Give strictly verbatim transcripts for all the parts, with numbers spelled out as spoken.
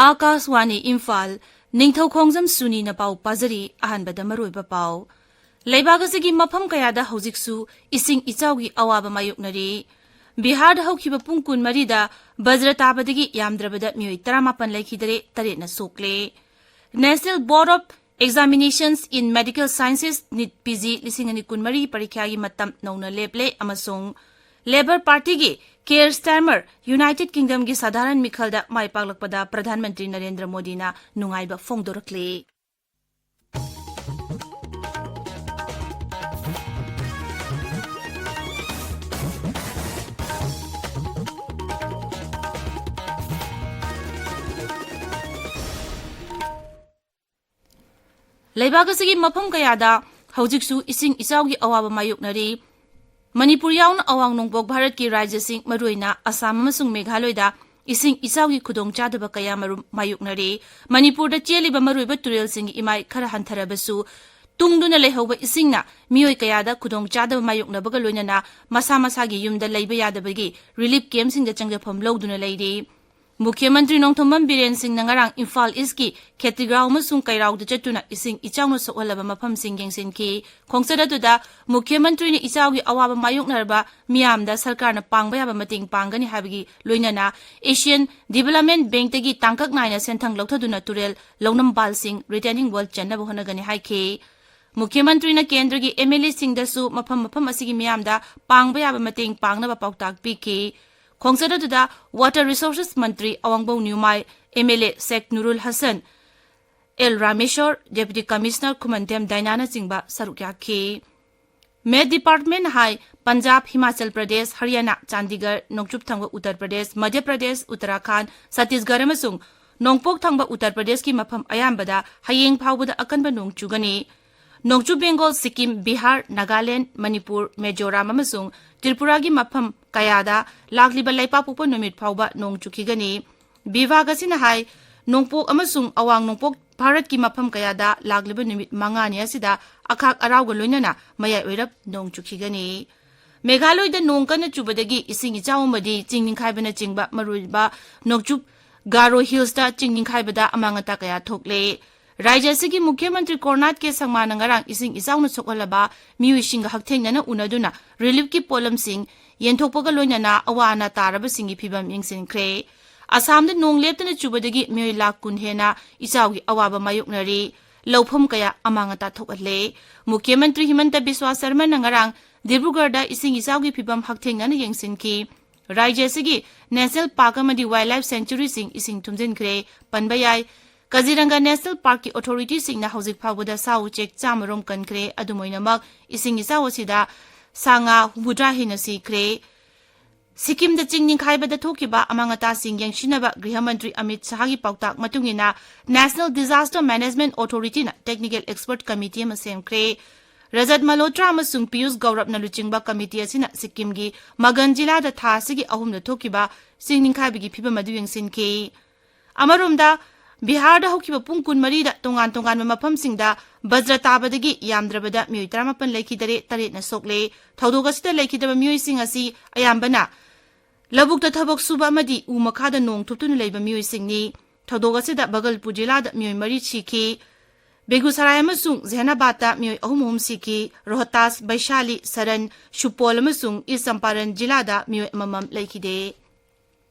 ꯑꯥꯀꯥꯁꯋꯥꯅꯤ ꯏꯝꯐꯥꯜ, ꯅꯤꯡꯊꯧꯈꯣꯡꯖꯝ ꯁꯨꯅꯤꯅ ꯄꯥꯎ ꯄꯥꯖꯔꯤ꯫ ꯑꯍꯥꯟꯕꯗ ꯃꯔꯨꯑꯣꯏꯕ ꯄꯥꯎ꯫ ꯂꯩꯕꯥꯛ ꯑꯁꯤꯒꯤ ꯃꯐꯝ ꯀꯌꯥꯗ ꯍꯧꯖꯤꯛꯁꯨ ꯏꯁꯤꯡ ꯏꯆꯥꯎꯒꯤ ꯑꯋꯥꯕ ꯃꯥꯌꯣꯛꯅꯔꯤ꯫ ꯕꯤꯍꯥꯔꯗ ꯍꯧꯈꯤꯕ ꯄꯨꯡ ꯀꯨꯟꯃꯔꯤꯗ ꯕꯖ꯭ꯔ ꯇꯥꯕꯗꯒꯤ ꯌꯥꯝꯗ꯭ꯔꯕꯗ ꯃꯤꯑꯣꯏ ꯇꯔꯥꯃꯥꯄꯟ ꯂꯩꯈꯤꯗꯔꯦ, ꯇꯔꯦꯠꯅ ꯁꯣꯛꯂꯦ꯫ National Board of Examinations in Medical Sciences, NEET PG ꯂꯤꯁꯤꯡ ꯑꯅꯤ ꯀꯨꯟꯃꯔꯤ ꯄꯔꯤꯈ꯭ꯌꯥꯒꯤ ꯃꯇꯝ ꯅꯧꯅ ꯂꯦꯞꯂꯦ ꯑꯃꯁꯨꯡ ꯂꯦꯕꯔ ꯄꯥꯔꯇꯤꯒꯤ ꯀꯤꯌꯔ ꯁ꯭ꯇꯥꯔꯃꯔ ꯌꯨꯅꯥꯏꯇꯦꯗ ꯀꯤꯡꯗꯝꯒꯤ ꯁꯥꯙꯥꯔꯟ ꯃꯤꯈꯜꯗ ꯃꯥꯏ ꯄꯥꯛꯂꯛꯄꯗ ꯄ꯭ꯔꯙꯥꯟ ꯃꯟꯇ꯭ꯔꯤ ꯅꯔꯦꯟꯗ꯭ꯔ ꯃꯣꯗꯤꯅ ꯅꯨꯡꯉꯥꯏꯕ ꯐꯣꯡꯗꯣꯔꯛꯂꯦ꯫ ꯂꯩꯕꯥꯛ ꯑꯁꯤꯒꯤ ꯃꯐꯝ ꯀꯌꯥꯗ ꯍꯧꯖꯤꯛꯁꯨ ꯏꯁꯤꯡ ꯏꯆꯥꯎꯒꯤ ꯑꯋꯥꯕ ꯃꯥꯌꯣꯛꯅꯔꯤ꯫ ꯃꯅꯤꯄꯨꯔ ꯌꯥꯎꯅ ꯑꯋꯥꯡ ꯅꯣꯡꯄꯣꯛ ꯚꯥꯔꯠꯀꯤ ꯔꯥꯖ꯭ꯌꯁꯤꯡ, ꯃꯔꯨꯑꯣꯏꯅ ꯑꯁꯥꯝ ꯑꯃꯁꯨꯡ ꯃꯦꯘꯥꯂꯣꯏꯗ ꯏꯁꯤꯡ ꯏꯆꯥꯎꯒꯤ ꯈꯨꯗꯣꯡꯆꯥꯗꯕ ꯀꯌꯥꯃꯔꯨꯝ ꯃꯥꯌꯣꯛꯅꯔꯤ꯫ ꯃꯅꯤꯄꯨꯔꯗ ꯆꯦꯜꯂꯤꯕ ꯃꯔꯨꯑꯣꯏꯕ ꯇꯨꯔꯦꯜꯁꯤꯡꯒꯤ ꯏꯃꯥꯏ ꯈꯔ ꯍꯟꯊꯔꯕꯁꯨ, ꯇꯨꯡꯗꯨꯅ ꯂꯩꯍꯧꯕ ꯏꯁꯤꯡꯅ ꯃꯤꯑꯣꯏ ꯀꯌꯥꯗ ꯈꯨꯗꯣꯡꯆꯥꯗꯕ ꯃꯥꯌꯣꯛꯅꯕꯒ ꯂꯣꯏꯅꯅ ꯃꯁꯥ ꯃꯁꯥꯒꯤ ꯌꯨꯝꯗ ꯂꯩꯕ ꯌꯥꯗꯕꯒꯤ ꯔꯤꯂꯤꯐ ꯀꯦꯝꯞꯁꯤꯡꯗ ꯆꯪꯖꯐꯝ ꯂꯧꯗꯨꯅ ꯂꯩꯔꯤ꯫ ꯃꯨꯈ꯭ꯌ ꯃꯟꯇ꯭ꯔꯤ ꯅꯣꯡꯊꯣꯝꯕꯝ ꯕꯤꯔꯦꯟ ꯁꯤꯡꯅ ꯉꯔꯥꯡ ꯏꯝꯐꯥꯜ ꯏꯁꯀꯤ ꯈꯦꯇ꯭ꯔꯤꯒꯥꯎ ꯑꯃꯁꯨꯡ ꯀꯩꯔꯥꯎꯗ ꯆꯠꯇꯨꯅ ꯏꯁꯤꯡ ꯏꯆꯥꯎꯅ ꯁꯣꯛꯍꯜꯂꯕ ꯃꯐꯝꯁꯤꯡ ꯌꯦꯡꯁꯤꯟꯈꯤ꯫ ꯈꯣꯡꯆꯠ ꯑꯗꯨꯗ ꯃꯨꯈ꯭ꯌ ꯃꯟꯇ꯭ꯔꯤꯅ ꯏꯆꯥꯎꯒꯤ ꯑꯋꯥꯕ ꯃꯥꯌꯣꯛꯅꯔꯕ ꯃꯤꯌꯥꯝꯗ ꯁꯔꯀꯥꯔꯅ ꯄꯥꯡꯕ ꯌꯥꯕ ꯃꯇꯦꯡ ꯄꯥꯡꯒꯅꯤ ꯍꯥꯏꯕꯒꯤ ꯂꯣꯏꯅꯅ ꯑꯦꯁꯤꯌꯥꯟ ꯗꯤꯚꯦꯂꯞꯃꯦꯟꯠ ꯕꯦꯡꯛꯇꯒꯤ ꯇꯥꯡꯀꯛ ꯅꯥꯏꯅ ꯁꯦꯟꯊꯪ ꯂꯧꯊꯗꯨꯅ ꯇꯨꯔꯦꯜ ꯂꯧꯅꯝꯕꯥꯜꯁꯤꯡ ꯔꯤꯇꯦꯅꯤꯡ ꯋꯥꯜ ꯆꯟꯅꯕ ꯍꯣꯠꯅꯒꯅꯤ ꯍꯥꯏꯈꯤ꯫ ꯃꯨꯈ꯭ꯌ ꯃꯟꯇ꯭ꯔꯤꯅ ꯀꯦꯟꯗ꯭ꯔꯒꯤ ꯑꯦꯝ ꯑꯦꯜ ꯑꯦꯁꯤꯡꯗꯁꯨ ꯃꯐꯝ ꯃꯐꯝ ꯑꯁꯤꯒꯤ ꯃꯤꯌꯥꯝꯗ ꯄꯥꯡꯕ ꯌꯥꯕ ꯃꯇꯦꯡ ꯄꯥꯡꯅꯕ ꯄꯥꯎꯇꯥꯛ ꯄꯤꯈꯤ꯫ ꯈꯣꯡꯆꯠ ꯑꯗꯨꯗ ꯋꯥꯇꯔ ꯔꯤꯁꯣꯔꯁꯦꯁ ꯃꯟꯇ꯭ꯔꯤ Awangbou Newmai, M L A Sheikh Nurul Hasan, L Rameshor, deputy commissioner Khumanthem ꯗꯥꯏꯅꯥꯅꯆꯤꯡꯕ ꯁꯔꯨꯛ ꯌꯥꯈꯤ꯫ ꯃꯦꯠ ꯗꯤꯄꯥꯔꯠꯃꯦꯟꯠ ꯍꯥꯏ ꯄꯟꯖꯥꯕ, ꯍꯤꯃꯥꯆꯜ ꯄ꯭ꯔꯗꯦꯁ, ꯍꯔꯤꯌꯥꯅꯥ, ꯆꯥꯟꯗꯤꯒꯔ, ꯅꯣꯡꯆꯨꯞ ꯊꯪꯕ ꯎꯠꯇꯔ ꯄ꯭ꯔꯗꯦꯁ, ꯃꯙ꯭ꯌ ꯄ꯭ꯔꯗꯦꯁ, ꯎꯠꯇꯔꯥꯈꯥꯟꯗ, ꯁꯠꯇꯤꯁꯒꯔ ꯑꯃꯁꯨꯡ ꯅꯣꯡꯄꯣꯛ ꯊꯪꯕ ꯎꯠꯇꯔ ꯄ꯭ꯔꯗꯦꯁꯀꯤ ꯃꯐꯝ ꯑꯌꯥꯝꯕꯗ ꯍꯌꯦꯡ ꯐꯥꯎꯕꯗ ꯑꯀꯟꯕ ꯅꯣꯡ ꯆꯨꯒꯅꯤ꯫ ꯅꯣꯡꯆꯨꯞ ꯕꯦꯡꯒꯣꯜ, ꯁꯤꯛꯀꯤꯝ, ꯕꯤꯍꯥꯔ, ꯅꯥꯒꯥꯂꯦꯟꯗ, ꯃꯅꯤꯄꯨꯔ, ꯃꯤꯖꯣꯔꯥꯝ ꯑꯃꯁꯨꯡ ꯇ꯭ꯔꯤꯄꯨꯔꯥꯒꯤ ꯃꯐꯝ ꯀꯌꯥꯗ ꯂꯥꯛꯂꯤꯕ ꯂꯩꯄꯥꯛꯄꯣꯛꯄ ꯅꯨꯃꯤꯠ ꯐꯥꯎꯕ ꯅꯣꯡ ꯆꯨꯈꯤꯒꯅꯤ꯫ ꯕꯤꯚꯥꯒ ꯑꯁꯤꯅ ꯍꯥꯏ, ꯅꯣꯡꯄꯣꯛ ꯑꯃꯁꯨꯡ ꯑꯋꯥꯡ ꯅꯣꯡꯄꯣꯛ ꯚꯥꯔꯠꯀꯤ ꯃꯐꯝ ꯀꯌꯥꯗ ꯂꯥꯛꯂꯤꯕ ꯅꯨꯃꯤꯠ ꯃꯉꯥꯅꯤ ꯑꯁꯤꯗ ꯑꯈꯥꯛ ꯑꯔꯥꯎꯒ ꯂꯣꯏꯅꯅ ꯃꯌꯥꯏ ꯑꯣꯏꯔꯞ ꯅꯣꯡ ꯆꯨꯈꯤꯒꯅꯤ꯫ ꯃꯦꯘꯥꯂꯣꯏꯗ ꯅꯣꯡ ꯀꯟꯅ ꯆꯨꯕꯗꯒꯤ ꯏꯁꯤꯡ ꯏꯆꯥꯎ ꯑꯃꯗꯤ ꯆꯤꯡ ꯅꯤꯡꯈꯥꯏꯕꯅꯆꯤꯡꯕ ꯃꯔꯨꯑꯣꯏꯕ ꯅꯣꯡꯆꯨꯞ ꯒꯥꯔꯣ ꯍꯤꯜꯁꯇ ꯆꯤꯡ ꯅꯤꯡꯈꯥꯏꯕꯗ ꯑꯃꯥꯡ ꯑꯇꯥ ꯀꯌꯥ ꯊꯣꯛꯂꯦ꯫ ꯔꯥꯖ꯭ꯌ ꯑꯁꯤꯒꯤ ꯃꯨꯈ꯭ꯌ ꯃꯟꯇ꯭ꯔꯤ ꯀꯣꯔꯅꯥꯠ ꯀꯦ ꯁꯪꯃꯥꯅ ꯉꯔꯥꯡ ꯏꯁꯤꯡ ꯏꯆꯥꯎꯅ ꯁꯣꯛꯍꯜꯂꯕ ꯃꯤꯑꯣꯏꯁꯤꯡꯒ ꯍꯛꯊꯦꯡꯅꯅ ꯎꯅꯗꯨꯅ ꯔꯤꯂꯤꯐꯀꯤ ꯄꯣꯠꯂꯝꯁꯤꯡ ꯌꯦꯟꯊꯣꯛꯄꯒ ꯂꯣꯏꯅꯅ ꯑꯋꯥ ꯑꯅꯥ ꯇꯥꯔꯕꯁꯤꯡꯒꯤ ꯐꯤꯕꯝ ꯌꯦꯡꯁꯤꯟꯈ꯭ꯔꯦ꯫ ꯑꯁꯥꯝꯗ ꯅꯣꯡ ꯂꯦꯞꯇꯅ ꯆꯨꯕꯗꯒꯤ ꯃꯤꯑꯣꯏ ꯂꯥꯈ ꯀꯨꯟ ꯍꯦꯟꯅ ꯏꯆꯥꯎꯒꯤ ꯑꯋꯥꯕ ꯃꯥꯌꯣꯛꯅꯔꯤ꯫ ꯂꯧꯐꯝ ꯀꯌꯥ ꯑꯃꯥꯡ ꯑꯇꯥ ꯊꯣꯛꯍꯜꯂꯦ꯫ ꯃꯨꯈ꯭ꯌ ꯃꯟꯇ꯭ꯔꯤ ꯍꯤꯃꯟꯇ ꯕꯤꯁ꯭ꯋꯥ ꯁꯔꯃꯅ ꯉꯔꯥꯡ ꯗꯤꯕ꯭ꯔꯨꯒꯔꯗ ꯏꯁꯤꯡ ꯏꯆꯥꯎꯒꯤ ꯐꯤꯕꯝ ꯍꯛꯊꯦꯡꯅꯅ ꯌꯦꯡꯁꯤꯟꯈꯤ꯫ ꯔꯥꯖ꯭ꯌ ꯑꯁꯤꯒꯤ ꯅꯦꯁꯅꯦꯜ ꯄꯥꯔꯛ ꯑꯃꯗꯤ ꯋꯥꯏꯜꯗ ꯂꯥꯏꯐ ꯁꯦꯡꯆꯨꯔꯤꯁꯤꯡ ꯏꯁꯤꯡ ꯊꯨꯝꯖꯤꯟꯈ꯭ꯔꯦ꯫ ꯄꯟꯕ ꯌꯥꯏ, ꯀꯖꯤꯔꯪꯒ ꯅꯦꯁꯅꯦꯜ ꯄꯥꯔꯛꯀꯤ ꯑꯣꯊꯣꯔꯤꯇꯤꯁꯤꯡꯅ ꯍꯧꯖꯤꯛ ꯐꯥꯎꯕꯗ ꯁꯥ ꯎꯆꯦꯛ ꯆꯥꯝꯃ ꯔꯣꯝ ꯀꯟꯈ꯭ꯔꯦ꯫ ꯑꯗꯨꯝ ꯑꯣꯏꯅꯃꯛ, ꯏꯁꯤꯡ ꯏꯆꯥꯎ ꯑꯁꯤꯗ ꯁꯥ ꯉꯥ ꯍꯨꯝꯐꯨꯇꯔꯥ ꯍꯦꯟꯅ ꯁꯤꯈ꯭ꯔꯦ꯫ ꯁꯤꯛꯀꯤꯝꯗ ꯆꯤꯡ ꯅꯤꯡꯈꯥꯏꯕꯗ ꯊꯣꯛꯈꯤꯕ ꯑꯃꯥꯡ ꯑꯇꯥꯁꯤꯡ ꯌꯦꯡꯁꯤꯟꯅꯕ ꯒ꯭ꯔꯤꯍ ꯃꯟꯇ꯭ꯔꯤ ꯑꯃꯤꯠ ꯁꯍꯥꯒꯤ ꯄꯥꯎꯇꯥꯛ ꯃꯇꯨꯡ ꯏꯟꯅ, ꯅꯦꯁꯅꯦꯜ ꯗꯤꯖꯥꯁꯇꯔ ꯃꯦꯅꯦꯖꯃꯦꯟꯠ ꯑꯣꯊꯣꯔꯤꯇꯤꯅ ꯇꯦꯛꯅꯤꯀꯦꯜ ꯑꯦꯛꯁꯄꯔꯠ ꯀꯃꯤꯇꯤ ꯑꯃ ꯁꯦꯝꯈ꯭ꯔꯦ꯫ ꯔꯖꯠ ꯃꯜꯍꯣꯇ꯭ꯔꯥ ꯑꯃꯁꯨꯡ ꯄꯤꯌꯨꯁ ꯒꯧꯔꯞꯅ ꯂꯨꯆꯤꯡꯕ ꯀꯃꯤꯇꯤ ꯑꯁꯤꯅ ꯁꯤꯛꯀꯤꯝꯒꯤ ꯃꯒꯟ ꯖꯤꯂꯥꯗ ꯊꯥ ꯑꯁꯤꯒꯤ ꯑꯍꯨꯝꯗ ꯊꯣꯛꯈꯤꯕ ꯆꯤꯡ ꯅꯤꯡꯈꯥꯏꯕꯒꯤ ꯐꯤꯕꯝ ꯑꯗꯨ ꯌꯦꯡꯁꯤꯟꯈꯤ꯫ ꯑꯃꯔꯣꯝꯗ, ꯕꯤꯍꯥꯔꯗ ꯍꯧꯈꯤꯕ ꯄꯨꯡ ꯀꯨꯟꯃꯔꯤꯗ ꯇꯣꯉꯥꯟ ꯇꯣꯉꯥꯟꯕ ꯃꯐꯝꯁꯤꯡꯗ ꯕꯖ꯭ꯔ ꯇꯥꯕꯗꯒꯤ ꯌꯥꯝꯗ꯭ꯔꯕꯗ ꯃꯤꯑꯣꯏ ꯇꯔꯥꯃꯥꯄꯟ ꯂꯩꯈꯤꯗꯔꯦ, ꯇꯔꯦꯠꯅ ꯁꯣꯛꯂꯦ꯫ ꯊꯧꯗꯣꯛ ꯑꯁꯤꯗ ꯂꯩꯈꯤꯗꯕ ꯃꯤꯑꯣꯏꯁꯤꯡ ꯑꯁꯤ ꯑꯌꯥꯝꯕꯅ ꯂꯧꯕꯨꯛꯇ ꯊꯕꯛ ꯁꯨꯕ ꯑꯃꯗꯤ ꯎ ꯃꯈꯥꯗ ꯅꯣꯡ ꯊꯨꯞꯇꯨꯅ ꯂꯩꯕ ꯃꯤꯑꯣꯏꯁꯤꯡꯅꯤ꯫ ꯊꯧꯗꯣꯛ ꯑꯁꯤꯗ ꯕꯒꯜꯄꯨꯔ ꯖꯤꯂꯥꯗ ꯃꯤꯑꯣꯏ ꯃꯔꯤ ꯁꯤꯈꯤ꯫ ꯕꯦꯒꯨꯁꯔꯥꯏ ꯑꯃꯁꯨꯡ ꯖꯦꯍꯅꯥꯕꯥꯗꯇ ꯃꯤꯑꯣꯏ ꯑꯍꯨꯝ ꯑꯍꯨꯝ ꯁꯤꯈꯤ꯫ ꯔꯣꯍꯇꯥꯁ, ꯕꯩꯁꯥꯂꯤ, ꯁꯔꯟ, ꯁꯨꯄꯣꯜ ꯑꯃꯁꯨꯡ ꯏꯁ ꯆꯝꯄꯥꯔꯟ ꯖꯤꯂꯥꯗ ꯃꯤꯑꯣꯏ ꯑꯃꯃꯝ ꯂꯩꯈꯤꯗꯦ꯫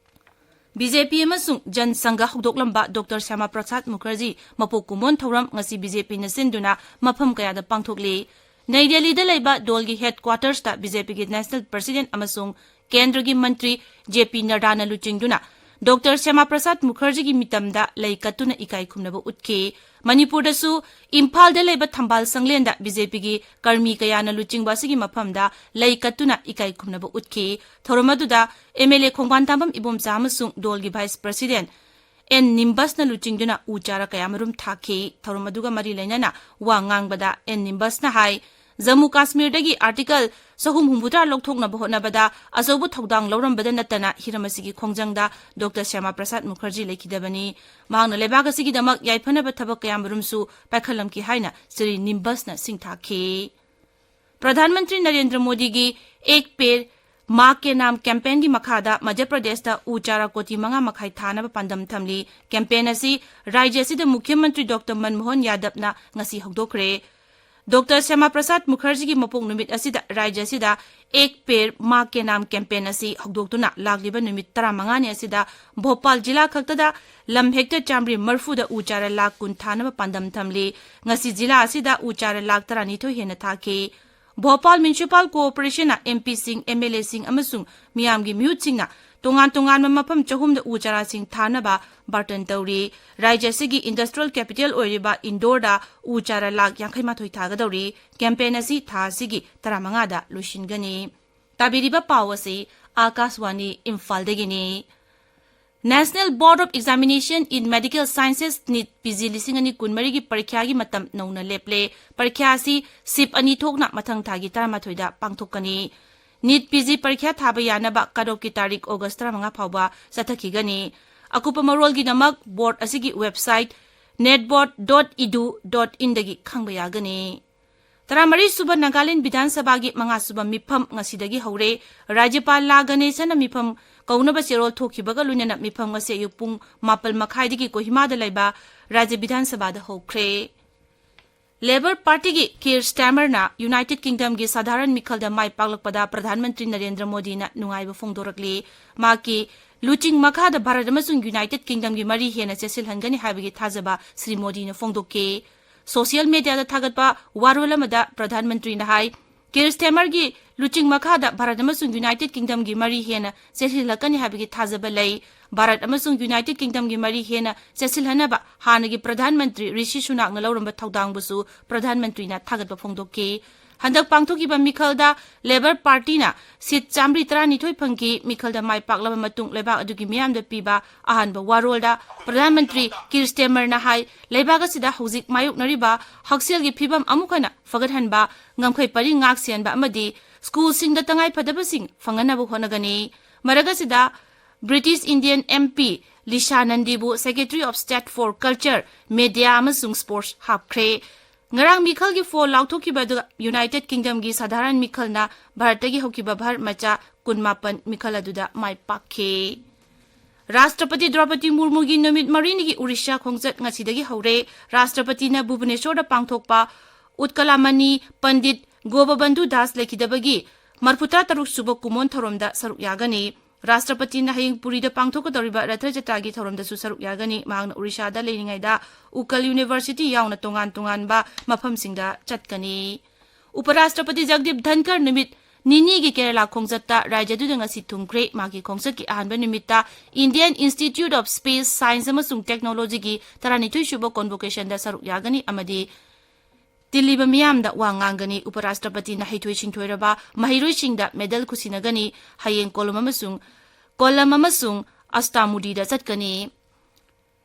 ꯕꯤ ꯖꯦ ꯄꯤ ꯑꯃꯁꯨꯡ ꯖꯟ ꯁꯪꯘ ꯍꯧꯗꯣꯛꯂꯝꯕ ꯗꯣꯛꯇꯔ ꯁ꯭ꯌꯥꯃꯥ ꯄ꯭ꯔꯁꯥꯗ ꯃꯨꯈꯔꯖꯤ ꯃꯄꯣꯛ ꯀꯨꯝꯑꯣꯟ ꯊꯧꯔꯝ ꯉꯁꯤ ꯕꯤ ꯖꯦ ꯄꯤꯅ ꯁꯤꯟꯗꯨꯅ ꯃꯐꯝ ꯀꯌꯥꯗ ꯄꯥꯡꯊꯣꯛꯂꯤ꯫ ꯅꯩ ꯗꯦꯜꯂꯤꯗ ꯂꯩꯕ ꯗꯣꯜꯒꯤ ꯍꯦꯗ ꯀ꯭ꯋꯥꯇꯔꯁꯇ ꯕꯤ ꯖꯦ ꯄꯤꯒꯤ ꯅꯦꯁꯅꯦꯜ ꯄ꯭ꯔꯁꯤꯗꯦꯟꯠ ꯑꯃꯁꯨꯡ ꯀꯦꯟꯗ꯭ꯔꯒꯤ ꯃꯟꯇ꯭ꯔꯤ ꯖꯦ ꯄꯤ ꯅꯗ꯭ꯗꯥꯅ ꯂꯨꯆꯤꯡꯗꯨꯅ ꯗꯣꯛꯇꯔ ꯁ꯭ꯌꯥꯃꯥ ꯄ꯭ꯔꯁꯥꯗ ꯃꯨꯈꯔꯖꯤꯒꯤ ꯃꯤꯇꯝꯗ ꯂꯩ ꯀꯠꯇꯨꯅ ꯏꯀꯥꯏ ꯈꯨꯝꯅꯕ ꯎꯠꯈꯤ꯫ ꯃꯅꯤꯄꯨꯔꯗꯁꯨ ꯏꯝꯐꯥꯜꯗ ꯂꯩꯕ ꯊꯝꯕꯥꯜ ꯁꯪꯂꯦꯟꯗ ꯕꯤ ꯖꯦ ꯄꯤꯒꯤ ꯀꯔꯃꯤ ꯀꯌꯥꯅ ꯂꯨꯆꯤꯡꯕ ꯑꯁꯤꯒꯤ ꯃꯐꯝꯗ ꯂꯩ ꯀꯠꯇꯨꯅ ꯏꯀꯥꯏ ꯈꯨꯝꯅꯕ ꯎꯠꯈꯤ꯫ ꯊꯧꯔꯝ ꯑꯗꯨꯗ ꯑꯦꯝ ꯑꯦꯜ ꯑꯦ ꯈꯣꯡꯕꯥꯟ ꯇꯥꯝꯕꯝ ꯏꯕꯣꯝꯆꯥ ꯑꯃꯁꯨꯡ ꯗꯣꯜꯒꯤ ꯚꯥꯏꯁ ꯄ꯭ꯔꯁꯤꯗꯦꯟꯠ ꯑꯦꯟ ꯅꯤꯝꯕꯁꯅ ꯂꯨꯆꯤꯡꯗꯨꯅ ꯎ ꯆꯥꯔꯥ ꯀꯌꯥꯃꯔꯨꯝ ꯊꯥꯈꯤ꯫ ꯊꯧꯔꯝ ꯑꯗꯨꯒ ꯃꯔꯤ ꯂꯩꯅꯅ ꯋꯥ ꯉꯥꯡꯕꯗ ꯑꯦꯟ ꯅꯤꯝꯕꯁꯅ ꯍꯥꯏ, ꯖꯝꯃꯨ ꯀꯥꯁꯃꯤꯔꯗꯒꯤ ꯑꯥꯔꯇꯤꯀꯜ ꯆꯍꯨꯝ ꯍꯨꯝꯐꯨꯇꯔꯥ ꯂꯧꯊꯣꯛꯅꯕ ꯍꯣꯠꯅꯕꯗ ꯑꯆꯧꯕ ꯊꯧꯗꯥꯡ ꯂꯧꯔꯝꯕꯗ ꯅꯠꯇꯅ ꯍꯤꯔꯝ ꯑꯁꯤꯒꯤ ꯈꯣꯡꯖꯪꯗ ꯗꯣꯛꯇꯔ ꯁ꯭ꯌꯥꯃꯥ ꯄ꯭ꯔꯁꯥꯗ ꯃꯨꯈꯔꯖꯤ ꯂꯩꯈꯤꯗꯕꯅꯤ꯫ ꯃꯍꯥꯛꯅ ꯂꯩꯕꯥꯛ ꯑꯁꯤꯒꯤꯗꯃꯛ ꯌꯥꯏꯐꯅꯕ ꯊꯕꯛ ꯀꯌꯥꯃꯔꯨꯝꯁꯨ ꯄꯥꯏꯈꯠꯂꯝꯈꯤ ꯍꯥꯏꯅ ꯁ꯭ꯔꯤ ꯅꯤꯝꯕꯁꯅ ꯁꯤꯡꯊꯥꯈꯤ꯫ ꯄ꯭ꯔꯙꯥꯟ ꯃꯟꯇ꯭ꯔꯤ ꯅꯔꯦꯟꯗ꯭ꯔ ꯃꯣꯗꯤꯒꯤ ꯑꯦꯛ ꯄꯦꯔ ꯃꯥ ꯀꯦ ꯅꯥꯝ ꯀꯦꯝꯄꯦꯟꯒꯤ ꯃꯈꯥꯗ ꯃꯙ꯭ꯌ ꯄ꯭ꯔꯗꯦꯁꯇ ꯎ ꯆꯥꯔꯥ ꯀꯣꯇꯤ ꯃꯉꯥ ꯃꯈꯥꯏ ꯊꯥꯅꯕ ꯄꯥꯟꯗꯝ ꯊꯝꯂꯤ꯫ ꯀꯦꯝꯄꯦꯟ ꯑꯁꯤ ꯔꯥꯖ꯭ꯌ ꯑꯁꯤꯗ ꯃꯨꯈ꯭ꯌ ꯃꯟꯇ꯭ꯔꯤ ꯗꯣꯛꯇꯔ ꯃꯟꯃꯣꯍꯟ ꯌꯥꯗꯕꯅ ꯉꯁꯤ ꯍꯧꯗꯣꯛꯈ꯭ꯔꯦ꯫ ꯗꯣꯛꯇꯔ ꯁ꯭ꯌꯥꯃꯥ ꯄ꯭ꯔꯁꯥꯗ ꯃꯨꯈꯔꯖꯤꯒꯤ ꯃꯄꯣꯛ ꯅꯨꯃꯤꯠ ꯑꯁꯤꯗ ꯔꯥꯖ꯭ꯌ ꯑꯁꯤꯗ ꯑꯦꯛ ꯄꯦꯔ ꯃꯥ ꯀꯦ ꯅꯥꯝ ꯀꯦꯝꯄꯦꯟ ꯑꯁꯤ ꯍꯧꯗꯣꯛꯇꯨꯅ ꯂꯥꯛꯂꯤꯕ ꯅꯨꯃꯤꯠ ꯇꯔꯥꯃꯉꯥꯅꯤ ꯑꯁꯤꯗ ꯚꯣꯄꯥꯜ ꯖꯤꯂꯥ ꯈꯛꯇꯗ ꯂꯝ ꯍꯦꯛꯇꯔ ꯆꯥꯝꯃꯔꯤ ꯃꯔꯤꯐꯨꯗ ꯎ ꯆꯥꯔꯥ ꯂꯥꯈ ꯀꯨꯟ ꯊꯥꯅꯕ ꯄꯥꯟꯗꯝ ꯊꯝꯂꯤ꯫ ꯉꯁꯤ ꯖꯤꯂꯥ ꯑꯁꯤꯗ ꯎ ꯆꯥꯔꯥ ꯂꯥꯈ ꯇꯔꯥꯅꯤꯊꯣꯏ ꯍꯦꯟꯅ ꯊꯥꯈꯤ꯫ ꯚꯣꯄꯥꯜ ꯃ꯭ꯌꯨꯅꯤꯁꯤꯄꯥꯜ ꯀꯣꯑꯣꯄꯔꯦꯁꯟꯅ ꯑꯦꯝ ꯄꯤꯁꯤꯡ, ꯑꯦꯝ ꯑꯦꯜ ꯑꯦꯁꯤꯡ ꯑꯃꯁꯨꯡ ꯃꯤꯌꯥꯝꯒꯤ ꯃꯤꯍꯨꯠꯁꯤꯡꯅ ꯇꯣꯉꯥꯟ ꯇꯣꯉꯥꯟꯕ ꯃꯐꯝ ꯆꯍꯨꯝꯗ ꯎ ꯆꯥꯔꯥꯁꯤꯡ ꯊꯥꯅꯕ ꯕꯥꯔꯇꯟ ꯇꯧꯔꯤ꯫ ꯔꯥꯖ꯭ꯌ ꯑꯁꯤꯒꯤ ꯏꯟꯗꯁꯇ꯭ꯔꯤꯌꯦꯜ ꯀꯦꯄꯤꯇꯦꯜ ꯑꯣꯏꯔꯤꯕ ꯏꯟꯗꯣꯔꯗ ꯎ ꯆꯥꯔꯥ ꯂꯥꯈ ꯌꯥꯡꯈꯩ ꯃꯥꯊꯣꯏ ꯊꯥꯒꯗꯧꯔꯤ꯫ ꯀꯦꯝꯄꯦꯟ ꯑꯁꯤ ꯊꯥ ꯑꯁꯤꯒꯤ ꯇꯔꯥꯃꯉꯥꯗ ꯂꯣꯏꯁꯤꯟꯒꯅꯤ꯫ ꯇꯥꯕꯤꯔꯤꯕ ꯄꯥꯎ ꯑꯁꯤ ꯑꯥꯀꯥꯁꯋꯥꯅꯤ ꯏꯝꯐꯥꯜꯗꯒꯤꯅꯤ꯫ National Board of Examination in Medical Sciences, NEET P G ꯂꯤꯁꯤꯡ ꯑꯅꯤ ꯀꯨꯟꯃꯔꯤꯒꯤ ꯄꯔꯤꯈ꯭ꯌꯥꯒꯤ ꯃꯇꯝ ꯅꯧꯅ ꯂꯦꯞꯂꯦ꯫ ꯄꯔꯤꯈ꯭ꯌꯥ ꯑꯁꯤ ꯁꯤꯞ ꯑꯅꯤ ꯊꯣꯛꯅ ꯃꯊꯪ ꯊꯥꯒꯤ ꯇꯔꯥꯃꯥꯊꯣꯏꯗ ꯄꯥꯡꯊꯣꯛꯀꯅꯤ꯫ ꯅꯤꯠ ꯄꯤ ꯖꯤ ꯄꯔꯤꯈ꯭ꯌꯥ ꯊꯥꯕ ꯌꯥꯅꯕ ꯀꯠ ꯑꯣꯐꯀꯤ ꯇꯥꯔꯤꯛ ꯑꯣꯒꯁ ꯇꯔꯥꯃꯉꯥ ꯐꯥꯎꯕ ꯆꯠꯊꯈꯤꯒꯅꯤ꯫ ꯑꯀꯨꯞꯄ ꯃꯔꯣꯜꯒꯤꯗꯃꯛ ꯕꯣꯔꯗ ꯑꯁꯤꯒꯤ website netboard dot edu dot inꯗꯒꯤ ꯈꯪꯕ ꯌꯥꯒꯅꯤ꯫ ꯇꯔꯥꯃꯔꯤ ꯁꯨꯕ ꯅꯥꯒꯥꯂꯦꯟ ꯕꯤꯙꯥꯟ ꯁꯚꯥꯒꯤ ꯃꯉꯥ ꯁꯨꯕ ꯃꯤꯐꯝ ꯉꯁꯤꯗꯒꯤ ꯍꯧꯔꯦ꯫ ꯔꯥꯖ꯭ꯌꯄꯥꯜ ꯂꯥ ꯒꯅꯦꯁꯟꯅ ꯃꯤꯐꯝ ꯀꯧꯅꯕ ꯆꯦꯔꯣꯜ ꯊꯣꯛꯈꯤꯕꯒ ꯂꯣꯏꯅꯅ ꯃꯤꯐꯝ ꯉꯁꯤ ꯑꯌꯨꯛ ꯄꯨꯡ ꯃꯥꯄꯜ ꯃꯈꯥꯏꯗꯒꯤ ꯀꯣꯍꯤꯃꯥꯗ ꯂꯩꯕ ꯔꯥꯖ꯭ꯌ ꯕꯤꯙꯥꯟ ꯁꯚꯥꯗ ꯍꯧꯈ꯭ꯔꯦ꯫ ꯂꯦꯕꯔ ꯄꯥꯔꯇꯤꯒꯤ ꯀꯤꯔ ꯁ꯭ꯇꯥꯔꯃꯔꯅ ꯌꯨꯅꯥꯏꯇꯦꯗ ꯀꯤꯡꯗꯝꯒꯤ ꯁꯥꯙꯥꯔꯟ ꯃꯤꯈꯜꯗ ꯃꯥꯏ ꯄꯥꯛꯂꯛꯄꯗ ꯄ꯭ꯔꯙꯥꯟ ꯃꯟꯇ꯭ꯔꯤ ꯅꯔꯦꯟꯗ꯭ꯔ ꯃꯣꯗꯤꯅ ꯅꯨꯡꯉꯥꯏꯕ ꯐꯣꯡꯗꯣꯔꯛꯂꯤ꯫ ꯃꯍꯥꯛꯀꯤ ꯂꯨꯆꯤꯡ ꯃꯈꯥꯗ ꯚꯥꯔꯠ ꯑꯃꯁꯨꯡ ꯌꯨꯅꯥꯏꯇꯦꯗ ꯀꯤꯡꯗꯝꯒꯤ ꯃꯔꯤ ꯍꯦꯟꯅ ꯆꯦꯠꯁꯤꯜꯍꯟꯒꯅꯤ ꯍꯥꯏꯕꯒꯤ ꯊꯥꯖꯕ ꯁ꯭ꯔꯤ ꯃꯣꯗꯤꯅ ꯐꯣꯡꯗꯣꯛꯈꯤ꯫ ꯁꯣꯁꯤꯌꯦꯜ ꯃꯤꯗꯤꯌꯥꯗ ꯊꯥꯒꯠꯄ ꯋꯥꯔꯣꯜ ꯑꯃꯗ ꯄ꯭ꯔꯙꯥꯟ ꯃꯟꯇ꯭ꯔꯤꯅ ꯍꯥꯏ, ꯀꯤꯔ ꯁ꯭ꯇꯥꯔꯃꯔꯒꯤ ꯂꯨꯆꯤꯡ ꯃꯈꯥꯗ ꯚꯥꯔꯠ ꯑꯃꯁꯨꯡ ꯌꯨꯅꯥꯏꯇꯦꯗ ꯀꯤꯡꯗꯝꯒꯤ ꯃꯔꯤ ꯍꯦꯟꯅ ꯆꯦꯠꯁꯤꯜꯂꯛꯀꯅꯤ ꯍꯥꯏꯕꯒꯤ ꯊꯥꯖꯕ ꯂꯩ꯫ ꯚꯥꯔꯠ ꯑꯃꯁꯨꯡ ꯌꯨꯅꯥꯏꯇꯦꯗ ꯀꯤꯡꯗꯝꯒꯤ ꯃꯔꯤ ꯍꯦꯟꯅ ꯆꯦꯠꯁꯤꯜꯍꯟꯅꯕ ꯍꯥꯟꯅꯒꯤ ꯄ꯭ꯔꯙꯥꯟ ꯃꯟꯇ꯭ꯔꯤ ꯔꯤꯁꯤ ꯁꯨꯅꯥꯛꯅ ꯂꯧꯔꯝꯕ ꯊꯧꯗꯥꯡꯕꯨꯁꯨ ꯄ꯭ꯔꯙꯥꯟ ꯃꯟꯇ꯭ꯔꯤꯅ ꯊꯥꯒꯠꯄ ꯐꯣꯡꯗꯣꯛꯈꯤ꯫ ꯍꯟꯗꯛ ꯄꯥꯡꯊꯣꯛꯈꯤꯕ ꯃꯤꯈꯜꯗ ꯂꯦꯕꯔ ꯄꯥꯔꯇꯤꯅ ꯁꯤꯠ ꯆꯥꯝꯃꯔꯤ ꯇꯔꯥꯅꯤꯊꯣꯏ ꯐꯪꯈꯤ꯫ ꯃꯤꯈꯜꯗ ꯃꯥꯏ ꯄꯥꯛꯂꯕ ꯃꯇꯨꯡ ꯂꯩꯕꯥꯛ ꯑꯗꯨꯒꯤ ꯃꯤꯌꯥꯝꯗ ꯄꯤꯕ ꯑꯍꯥꯟꯕ ꯋꯥꯔꯣꯜꯗ ꯄ꯭ꯔꯙꯥꯟ ꯃꯟꯇ꯭ꯔꯤ ꯀꯤꯔ ꯁ꯭ꯇꯥꯔꯃꯔꯅ ꯍꯥꯏ, ꯂꯩꯕꯥꯛ ꯑꯁꯤꯗ ꯍꯧꯖꯤꯛ ꯃꯥꯌꯣꯛꯅꯔꯤꯕ ꯍꯛꯁꯦꯜꯒꯤ ꯐꯤꯕꯝ ꯑꯃꯨꯛ ꯍꯟꯅ ꯐꯒꯠꯍꯟꯕ, ꯉꯝꯈꯩ ꯄꯔꯤꯡ ꯉꯥꯛ ꯁꯦꯟꯕ ꯑꯃꯗꯤ ꯁ꯭ꯀꯨꯜꯁꯤꯡꯗ ꯇꯉꯥꯏꯐꯗꯕꯁꯤꯡ ꯐꯪꯍꯟꯅꯕ ꯍꯣꯠꯅꯒꯅꯤ꯫ ꯃꯔꯛ ꯑꯁꯤꯗ, British Indian M P Lisa ꯅꯟꯗꯤꯕꯨ Secretary of State for Culture, Media ꯑꯃꯁꯨꯡ Sports ꯍꯥꯞꯈ꯭ꯔꯦ꯫ ꯉꯔꯥꯡ ꯃꯤꯈꯜꯒꯤ ꯐꯣꯜ ꯂꯥꯎꯊꯣꯛꯈꯤꯕ ꯑꯗꯨ ꯌꯨꯅꯥꯏꯇꯦꯗ ꯀꯤꯡꯗꯝꯒꯤ ꯁꯥꯙꯥꯔꯟ ꯃꯤꯈꯜꯅ ꯚꯥꯔꯠꯇꯒꯤ ꯍꯧꯈꯤꯕ ꯚꯥꯔꯠ ꯃꯆꯥ ꯀꯨꯟꯃꯥꯄꯟ ꯃꯤꯈꯜ ꯑꯗꯨꯗ ꯃꯥꯏ ꯄꯥꯛꯈꯤ꯫ ꯔꯥꯁꯇ꯭ꯔꯄꯇꯤ ꯗ꯭ꯔꯧꯄꯗꯤ ꯃꯨꯔꯃꯨꯒꯤ ꯅꯨꯃꯤꯠ ꯃꯔꯤꯅꯤꯒꯤ ꯎꯔꯤꯁꯥ ꯈꯣꯡꯆꯠ ꯉꯁꯤꯗꯒꯤ ꯍꯧꯔꯦ꯫ ꯔꯥꯁꯇ꯭ꯔꯄꯇꯤꯅ ꯚꯨꯕꯅꯦꯁꯣꯔꯗ ꯄꯥꯡꯊꯣꯛꯄ ꯎꯠꯀꯂꯥꯃꯅꯤ ꯄꯟꯗꯤꯠ ꯒꯣꯄꯕꯟꯙꯨ ꯗꯥꯁ ꯂꯩꯈꯤꯗꯕꯒꯤ ꯃꯔꯐꯨꯇꯔꯥ ꯇꯔꯨꯛ ꯁꯨꯕ ꯀꯨꯃꯣꯟ ꯊꯧꯔꯝꯗ ꯁꯔꯨꯛ ꯌꯥꯒꯅꯤ꯫ ꯔꯥꯁꯇ꯭ꯔꯄꯇꯤꯅ ꯍꯌꯦꯡ ꯄꯨꯔꯤꯗ ꯄꯥꯡꯊꯣꯛꯀꯗꯧꯔꯤꯕ ꯔꯊ ꯖꯇ꯭ꯔꯥꯒꯤ ꯊꯧꯔꯝꯗꯁꯨ ꯁꯔꯨꯛ ꯌꯥꯒꯅꯤ꯫ ꯃꯍꯥꯛꯅ ꯎꯔꯤꯁꯥꯗ ꯂꯩꯔꯤꯉꯩꯗ ꯎꯀꯜ ꯌꯨꯅꯤꯚꯔꯁꯤꯇꯤ ꯌꯥꯎꯅ ꯇꯣꯉꯥꯟ ꯇꯣꯉꯥꯟꯕ ꯃꯐꯝꯁꯤꯡꯗ ꯆꯠꯀꯅꯤ꯫ ꯎꯄꯔꯥꯁꯇ꯭ꯔꯄꯇꯤ ꯖꯒꯗꯤꯞ ꯙꯟꯀꯔ ꯅꯨꯃꯤꯠ ꯅꯤꯅꯤꯒꯤ ꯀꯦꯔꯂꯥ ꯈꯣꯡꯆꯠꯇ ꯔꯥꯖ꯭ꯌꯗꯨꯗ ꯉꯁꯤ ꯊꯨꯡꯈ꯭ꯔꯦ꯫ ꯃꯍꯥꯛꯀꯤ ꯈꯣꯡꯆꯠꯀꯤ ꯑꯍꯥꯟꯕ ꯅꯨꯃꯤꯠꯇ Indian Institute of Space Science ꯑꯃꯁꯨꯡ Technologyꯒꯤ ꯇꯔꯥꯅꯤꯊꯣꯏ ꯁꯨꯕ convocationꯗ ꯁꯔꯨꯛ ꯌꯥꯒꯅꯤ ꯑꯃꯗꯤ ꯇꯤꯜꯂꯤꯕ ꯃꯤꯌꯥꯝꯗ ꯋꯥ ꯉꯥꯡꯒꯅꯤ꯫ ꯎꯄꯔꯥꯁꯇ꯭ꯔꯄꯇꯤꯅ ꯍꯩꯊꯣꯏ ꯁꯤꯡꯊꯣꯏꯔꯕ ꯃꯍꯩꯔꯣꯏꯁꯤꯡꯗ medal ꯈꯨꯠꯁꯤꯟꯅꯒꯅꯤ꯫ ꯍꯌꯦꯡ ꯀꯣꯂꯝ ꯑꯃꯁꯨꯡ, ꯀꯣꯂꯝ ꯑꯃꯁꯨꯡ ꯑꯁꯇꯥꯃꯨꯗꯤꯗ ꯆꯠꯀꯅꯤ꯫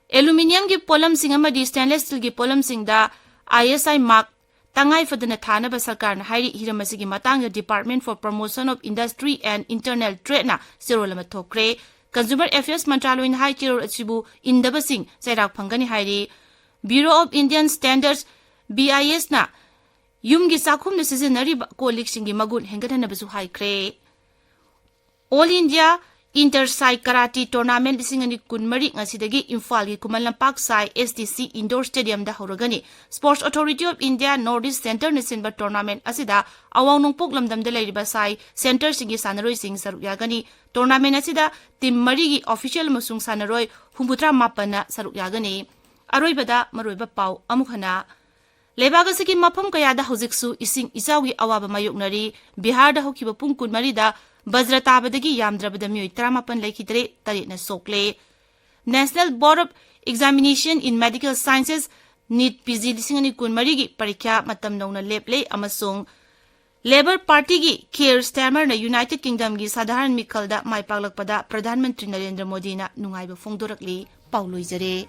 Aluminiumꯒꯤ ꯄꯣꯠꯂꯝꯁꯤꯡ ꯑꯃꯗꯤ stainless steelꯒꯤ ꯄꯣꯠꯂꯝꯁꯤꯡꯗ I S I mark ꯇꯉꯥꯏ ꯐꯗꯅ ꯊꯥꯅꯕ ꯁꯔꯀꯥꯔꯅ ꯍꯥꯏꯔꯤ꯫ ꯍꯤꯔꯝ ꯑꯁꯤꯒꯤ ꯃꯇꯥꯡꯗ Department for Promotion of Industry and Internal Tradeꯅ ꯆꯦꯔꯣꯜ ꯑꯃ ꯊꯣꯛꯈ꯭ꯔꯦ꯫ Consumer Affairs ꯃꯟꯇ꯭ꯔꯥꯂꯣꯏꯅ ꯍꯥꯏ ꯆꯦꯔꯣꯜ ꯑꯁꯤꯕꯨ ꯏꯟꯗꯕꯁꯤꯡ ꯆꯩꯔꯥꯛ ꯐꯪꯒꯅꯤ ꯍꯥꯏꯔꯤ꯫ Bureau of Indian Standards, B I Sꯅ ꯌꯨꯝꯒꯤ ꯆꯥꯛꯈꯨꯝꯗ ꯁꯤꯖꯤꯟꯅꯔꯤꯕ ꯀꯣꯜ ꯂꯤꯛꯁꯤꯡꯒꯤ ꯃꯒꯨꯟ ꯍꯦꯟꯒꯠꯍꯟꯅꯕꯁꯨ ꯍꯥꯏꯈ꯭ꯔꯦ꯫ All India Inter Sai Karate Tournament ꯂꯤꯁꯤꯡ ꯑꯅꯤ ꯀꯨꯟꯃꯔꯤ ꯉꯁꯤꯗꯒꯤ ꯏꯝꯐꯥꯜꯒꯤ ꯈꯨꯃꯟ ꯂꯝꯄꯥꯛ ꯁꯥꯏ S D C Indoor Stadiumꯗ ꯍꯧꯔꯒꯅꯤ꯫ Sports Authority of India North East Centreꯅ ꯁꯤꯟꯕ tournamentꯁꯤꯗ ꯑꯋꯥꯡ ꯅꯣꯡꯄꯣꯛ ꯂꯝꯗꯝꯗ ꯂꯩꯔꯤꯕ ꯁꯥꯏ centreꯁꯤꯡꯒꯤ ꯁꯥꯟꯅꯔꯣꯏꯁꯤꯡ ꯁꯔꯨꯛ ꯌꯥꯒꯅꯤ꯫ Tournament ꯑꯁꯤꯗ team ꯃꯔꯤꯒꯤ official ꯑꯃꯁꯨꯡ ꯁꯥꯟꯅꯔꯣꯏ ꯍꯨꯝꯐꯨꯇꯔꯥ ꯃꯥꯄꯟꯅ ꯁꯔꯨꯛ ꯌꯥꯒꯅꯤ꯫ ꯑꯔꯣꯏꯕꯗ ꯃꯔꯨꯑꯣꯏꯕ ꯄꯥꯎ ꯑꯃꯨꯛ ꯍꯟꯅ꯫ ꯂꯩꯕꯥꯛ ꯑꯁꯤꯒꯤ ꯃꯐꯝ ꯀꯌꯥꯗ ꯍꯧꯖꯤꯛꯁꯨ ꯏꯁꯤꯡ ꯏꯆꯥꯎꯒꯤ ꯑꯋꯥꯕ ꯃꯥꯌꯣꯛꯅꯔꯤ꯫ ꯕꯤꯍꯥꯔꯗ ꯍꯧꯈꯤꯕ ꯄꯨꯡ ꯀꯨꯟꯃꯔꯤꯗ ꯕꯖ꯭ꯔ ꯇꯥꯕꯗꯒꯤ ꯌꯥꯝꯗ꯭ꯔꯕꯗ ꯃꯤꯑꯣꯏ ꯇꯔꯥꯃꯥꯄꯟ ꯂꯩꯈꯤꯗ꯭ꯔꯦ, ꯇꯔꯦꯠꯅ ꯁꯣꯛꯂꯦ꯫ National Board of Examination in Medical Sciences, NEET P G ꯂꯤꯁꯤꯡ ꯑꯅꯤ ꯀꯨꯟꯃꯔꯤꯒꯤ ꯄꯔꯤꯈ꯭ꯌꯥ ꯃꯇꯝ ꯅꯧꯅ ꯂꯦꯞꯂꯦ ꯑꯃꯁꯨꯡ Labour Partyꯒꯤ Keir Starmerꯅ United Kingdomꯒꯤ ꯁꯥꯙꯥꯔꯟ ꯃꯤꯈꯜꯗ ꯃꯥꯏ ꯄꯥꯛꯂꯛꯄꯗ ꯄ꯭ꯔꯙꯥꯟ ꯃꯟꯇ꯭ꯔꯤ ꯅꯔꯦꯟꯗ꯭ꯔ ꯃꯣꯗꯤꯅ ꯅꯨꯡꯉꯥꯏꯕ ꯐꯣꯡꯗꯣꯔꯛꯂꯤ꯫ ꯄꯥꯎ ꯂꯣꯏꯖꯔꯦ꯫